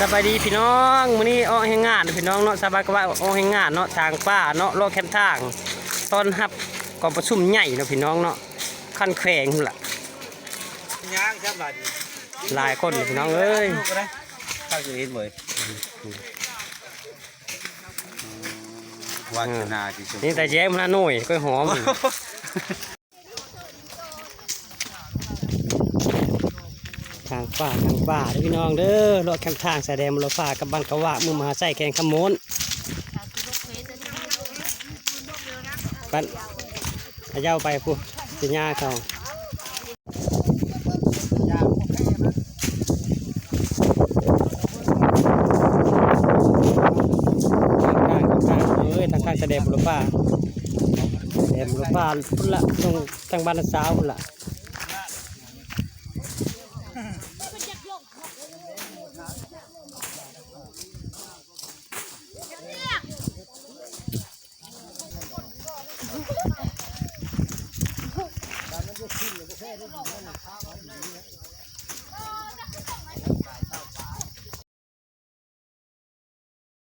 ສະບາຍດີພີ່ນ້ອງ ມື້ນີ້ອອກແຮງງານພີ່ນ້ອງເນາະ ສະບາຍກະວ່າອອກແຮງງານເນາະ ຖາງປ່າເນາະ ເລາະແຄມທາງ ຕ້ອນຮັບກອງປະຊຸມໃຫຍ່ເນາະພີ່ນ້ອງເນາະ ຂັ້ນແຂວງພຸ້ນລະ ຍ່າງຊະບາດນີ້ ຫຼາຍຄົນພີ່ນ້ອງເອີຍ ຂ້າຊິເຫັນເວີຍ ວາສະໜາທີ່ສຸດ ນີ້ແຕ່ແຍ້ມລະໜ່ວຍກ້ອຍຫອມ. ທາງປ່າ ທາງປ່າເດີພີ່ນ້ອງເດີ ເລາະແຄມທາງຊາຍແດນບຸລະພາກັບບ້ານກະວາ ເມືອງມະຫາໄຊ ແຂວງຄຳມ່ວນ ບ້ານອາເຍົາໄປພຸ້ນ ຊິຍ່າງເຂົ້າ ທາງຂ້າງ ທາງຂ້າງ ເອີຍ ທາງຂ້າງຊາຍແດນບຸລະພາ ຊາຍແດນບຸລະພາພຸ້ນລະ ລົງ ທາງບ້ານນາຊາວພຸ້ນລະ. ເ